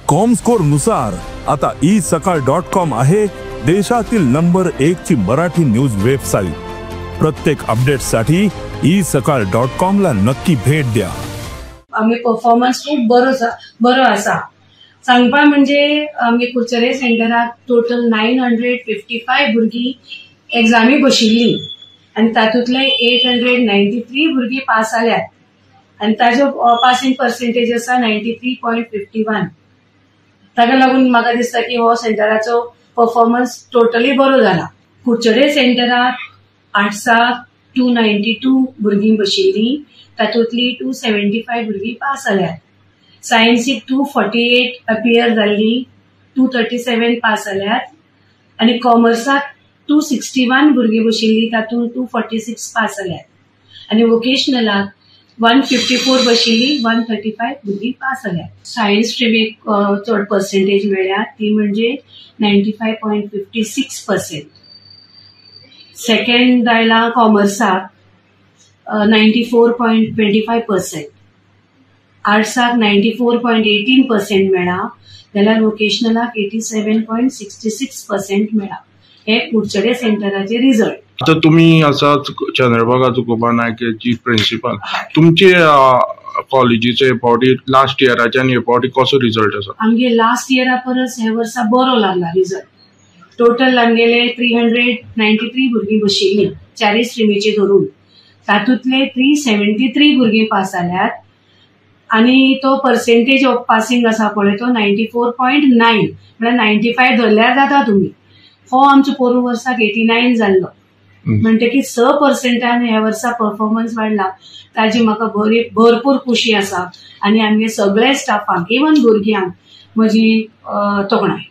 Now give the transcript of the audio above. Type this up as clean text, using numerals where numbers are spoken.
Comscore नुसार आता E सकाळ डॉट कॉम आहे देशातील नंबर 1 ची मराठी न्यूज वेबसाईट. प्रत्येक अपडेटसाठी ई सकाळ डॉट कॉम ला नक्की भेट द्या. आमगे परफॉर्मन्स खूब बरो आसा. सांगपा म्हणजे आमगे कुडचडे सेंटराक टोटल 955 भुरगीं एग्जामी बशिल्ली आनी तातूंतले 893 भुरगीं पास जाल्यात आनी ताजो पासिंग पर्सेंटेज आसा 93.51. ताका लागून म्हाका दिसता की हो सेंटराचो परफॉर्मन्स टोटली बरो जाला. कुडचडे सेंटराक आर्ट्साक 292 भुरगीं बशिल्लीं, तातूंतली 275 भुरगीं पास जाल्यात. सायन्सीक 248 अपियर जाल्ली, 237 पास जाल्यात आनी कॉमर्साक 261 भुरगीं बशिल्लीं, तातूंत 246 पास जाल्यात आनी वोकेशनलाक 154 बशिल्ली, 135 भुरगीं पास जाल्यात. सायन्स स्ट्रिमीक चड पर्सेंटेज मेळ्ळ्या ती म्हणजे 95.56%. सेकंड आयला कॉमर्साक 94.25%, आर्ट्साक 94.18% मेळ्ळा, जाल्यार वोकेशनलाक 87.66% मेळ्ळा. हे कुडचडे सेंटराचे रिजल्ट. आता तुम्ही आसा चंद्रभागा तुकोबा नायक चीफ प्रिन्सिपल, तुमचे कॉलेजीचे हे फावटी लास्ट इयराचे आनी हे फावटी कसो रिजल्ट आसा? आमगे लास्ट इयरा परस हे वर्सा बरो लागला रिजल्ट. टोटल आमगेले 393 भुरगीं बशिल्लीं चारय स्ट्रिमीचे धरून, तातूंतले 373 भुरगीं पास जाल्यात आनी तो पर्सेंटेज ऑफ पासिंग आसा पळय तो 94.9, म्हळ्यार 95 धरल्यार जाता तुमी. हो आमचो पोरूं वर्साक 89 जाल्लो, म्हणटकीर 6% ह्या वर्सा परफॉर्मन्स वाडला. ताजी म्हाका भरपूर खुशी आसा आनी आमगे सगळे स्टाफांक इवन भुरग्यांक म्हजी तोखणाय.